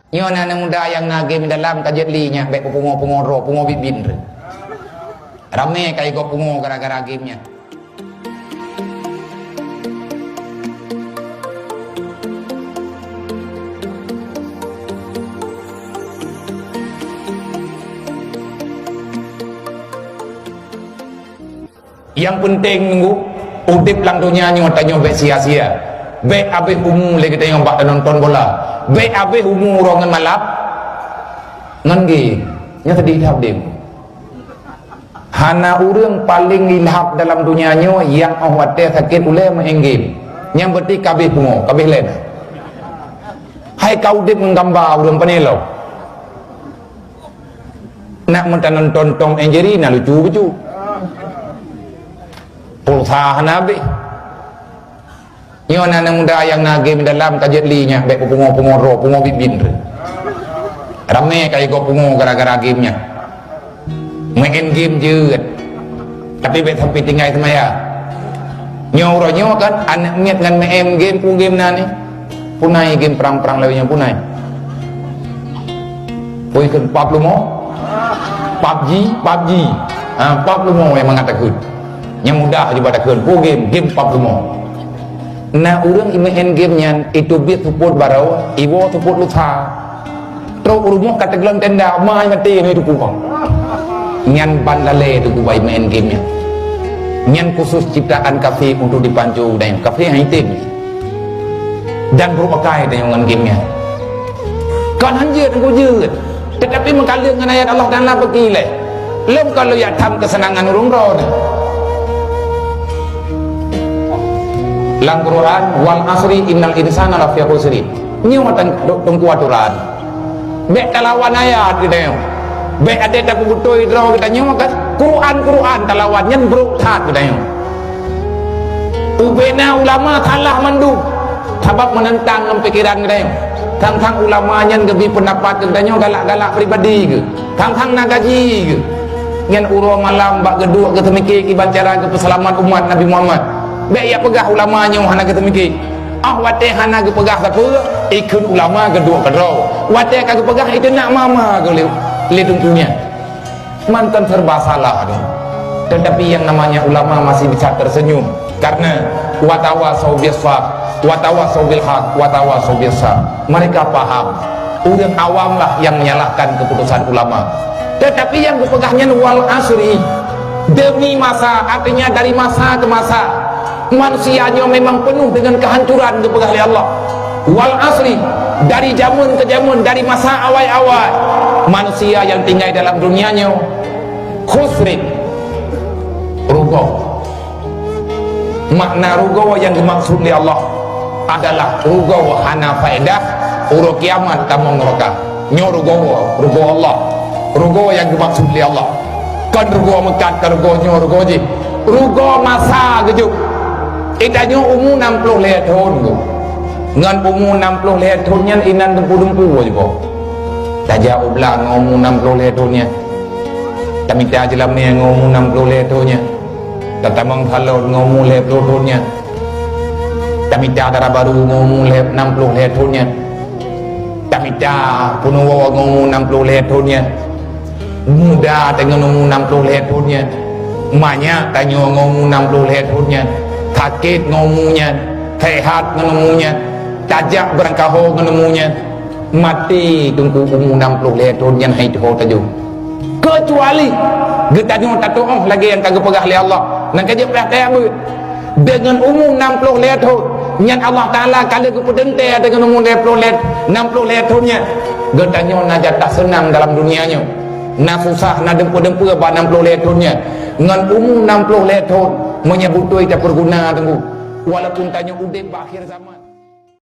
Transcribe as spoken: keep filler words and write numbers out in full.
Nyoe na aneuk muda nyang na game dalam ka jeuet li nyak, bèk peupungo-pungo droe, pungo biet-biet. Ramé ka jigob pungo gara-gara game nyan. Nyang peunteng nunggu udeb lam donya nyoe tanyoe bèk sia-sia. Bèk abéh umu lé geutanyoe bak tanonton bola. Bèk abéh umu uroe ngon malap ngon game. Nyoe sedih that udeb. Hana ureueng paleng ilhab dalam donya nyoe nyang óh watèe sakét ulèe meu'en game. Nyan berarti ka abéh pungo, ka abéh lén. Hai ka udeb ngon gamba ureueng pane lom. Nak meutanonton Tom and Jerry na lucu bacut. Pulsa hana abéh. Nyoe na aneuk muda nyang na game dalam ka jeuet li nyak, bèk peupungo-pungo droe, pungo biet-biet. Ramé ka jigob pungo gara-gara game nyan. Meu'en game jeuet. Tapi bèk sampai tinggai seumaya. Nyoe uroe nyoe kan aneuk miet ngon meu'en game, peue game na nyoe? Peue na game prang-prang lagèe nyoe, peue na? Peue kheun, pab lumo? PUBG, PUBG. Ha, pab lumo nyang mangat takheun. Nyang mudah jiba takheun, peue game? Game pab lumo. Na ureueng imeu'en game nyan, iteubiet seupôt baroe, iwoe seupôt lusa. Trok u rumoh ka teugleng tenda, ma maté nyoe teupeu. Nyan ban lalé teupeu bak imeu'en game nyan. Nyan khusus ciptaan kafé untuk dipanco dan kafé hana item. Dan brok akai tanyoe ngon game nyan. Kon han jeuet, teungku jeuet. Tetapi meukaleueng ngon ayat Allah Taala beuki lé. Lom ka lôn jak tham keuseunangan ureueng droe. Lam Quran, "Wal asri innal insana lafi khusri." Nyoe tan-, teungku aturan. Bèk talawan ayat geutanyoe. Bèk até tapeubeutôi droe geutanyoe kan. Quran, Quran talawan nyan brok that geutanyoe. Ubena ulama salah mandum sabab meunentang ngon pikeran geutanyoe. Sang-sang ulama nyan geubri peundapat geutanyoe galak-galak pribadi geuh. Sang-sang na gaji geuh. Nyan uroe malam bak geuduek geuteumike kiban cara geupeuseulamat umat Nabi Muhammad. Bèk jak peugah ulama nyoe hana geuteumike. Óh watèe hana geupeugah sapeue, ikheun ulama geuduek keudroe. Watèe ka geupeugah, iteunak mama geuh lé, lé teungku nyan. Mantong serba salah tu. Tetapi yang namanya ulama masih bisa tersenyum. Karena watawasau bil haq, watawasau bil haq, watawasau bis sabr. Mereka paham. Ureueng awam lah yang menyalahkan keputusan ulama. Tetapi nyang geupeugah nyan wal asri, demi masa, artinya dari masa ke masa. Manusia nyoe memang penuh dengan kehancuran geupeugah lé Allah. Wal asri, dari jameun ke jameun, dari masa awai-awai, manusia yang tinggai dalam dunia nyoe khusrin, rugoe. Makna rugoe nyang geumaksud lé Allah adalah rugoe hana faedah, uroe kiamat tamong neuraka. Nyoe rugoe, rugoe Allah. Rugoe nyang geumaksud lé Allah. Kon rugoe meukat, kon rugoe nyoe, rugoe jih. Rugoe masa geujok. Geutanyoe umu nam ploh lhèe thon, Bu. Ngon umu nam ploh lhèe thon nyan inan dumpeue-dumpeue jiboh. Tajak u blang ngon umu nam ploh lhèe thon nyan. Tamita jeulamèe ngon umu nam ploh lhèe thon nyan. Tatamong salon ngon umu lhèe ploh thon nyan. Tamita dara barô ngon umu lhèe, nam ploh lhèe thon nyan. Tamita peunuwoe ngon umu nam ploh lhèe thon nyan. Muda teungoh umu nam ploh lhèe thon nyan. Manyak tanyoe ngon umu nam ploh lhèe thon nyan. Sakét ngon umu nyan. Seuhat ngon umu nyan. Tajak beurangkaho ngon umu nyan. Maté teungku umu nam ploh lhèe thon nyan hai tuho tajok. Keucuali geutanyoe tatuoh lagèe nyang ka geupeugah lé Allah. Nyan ka jeuet peurhatian beuet. Deungon umu nam ploh lhèe thon, nyan Allah Taala ka lheueh geupeuteuntèe deungon umu lhèe ploh lhèe, nam ploh lhèe thon nyan. Geutanyoe na jatah seunang dalam dunia nyoe. Na susah, na dumpeue-dumpeue bak nam ploh lhèe thon nyan. Ngon umu nam ploh lhèe thon, meunyoe beutôi tapeuguna teungku. Walaupun tanyoe udeb bak akhir zaman.